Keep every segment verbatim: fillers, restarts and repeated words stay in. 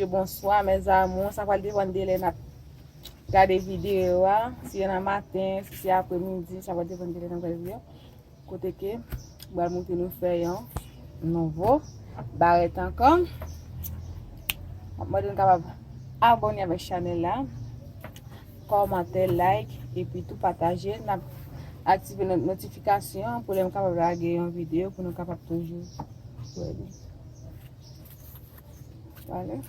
Bonswa, mes amours. Sa pral depann de lè n ap gade videyo a. Si se nan maten, si se apremidi, sa pral depann de lè n ap gade videyo. Kote ke m pral montre nou fè yon nouvo barèt ankò. M ap mande nou kapab abòne avèk chanèl la, kòmante, like, epi tou pataje. N ap aktive not-, notifikasyon pou lè m kapab lage yon videyo pou nou kapab toujou wè li. Vwala.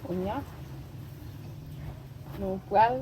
Kounye a, nou pral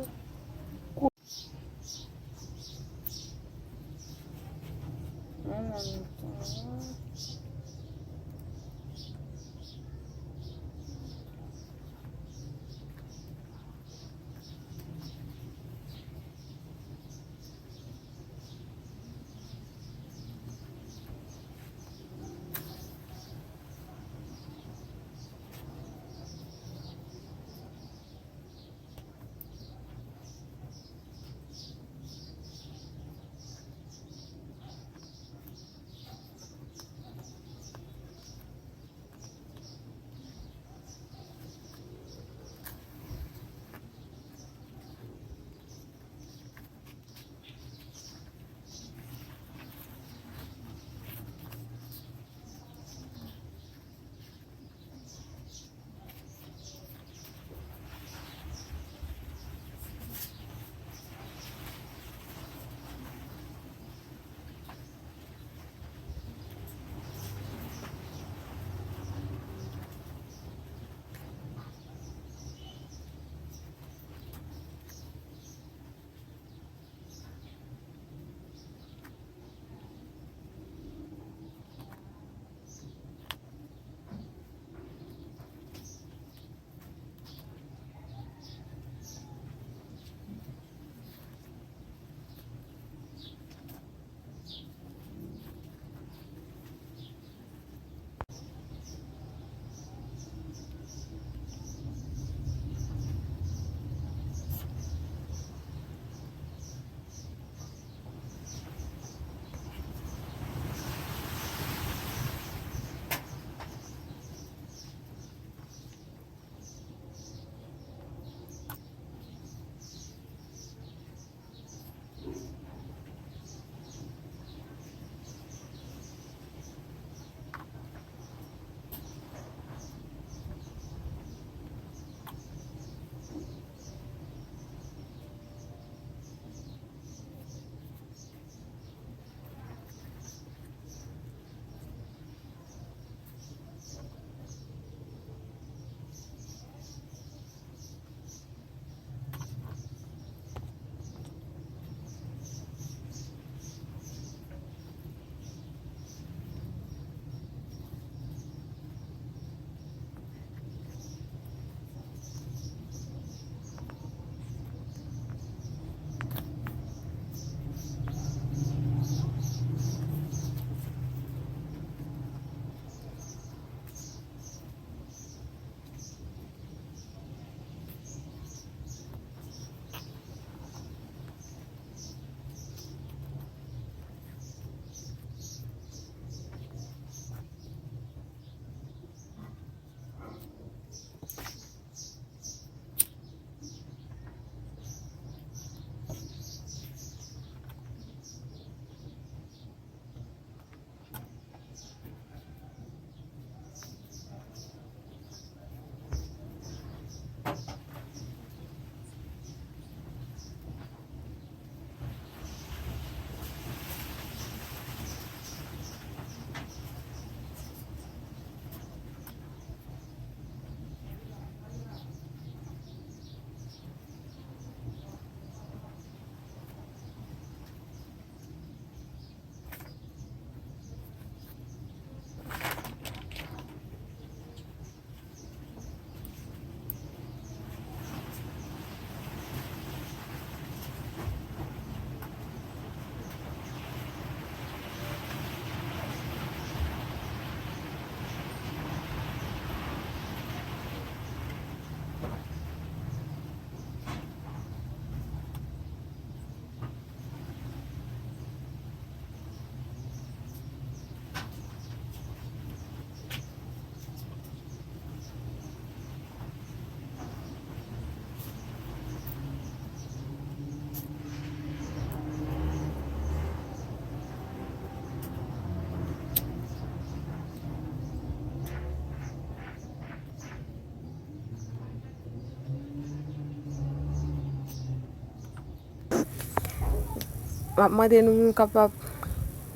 M ap mande nou, nou kapab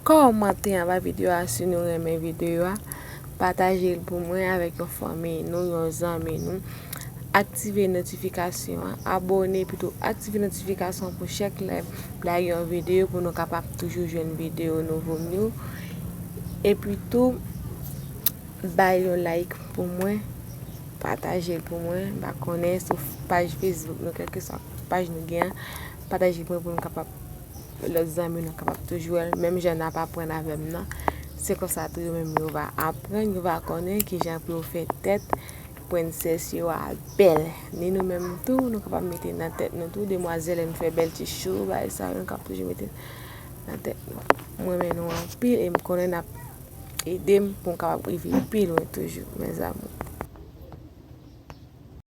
kòmante anba videyo a si nou renmen videyo a. Pataje l pou mwen avèk yon fanmi nou, yon zanmi nou. Aktive notifikasyon an, abòne, pito aktive notifikasyon pou chak lè m lage yon videyo pou nou kapab toujou jwenn videyo nouvo m yo. Epi tou, bay yon like pou mwen, pataje l pou mwen, m pa konnen sou paj Facebook nou, kèlkeswa paj nou gen an, pataje l pou mwen pou nou kapab lòt zanmi nou kapab toujou wè l, menm jan n ap aprann avè m nan. Se konsa tou yo menm yo va aprann, yo va konnen kijan pou yo fè tèt prensès yo a bèl. Ni nou menm tou, nou kapab mete nan tèt nou tou, demwazèl, lè nou fè bèl ti chou, bagay sa yo, nou kapab toujou mete nan tèt nou. Mwen renmen nou anpil e m konnen n ap ede m pou m kapab rive pi lwen toujou, mes amours.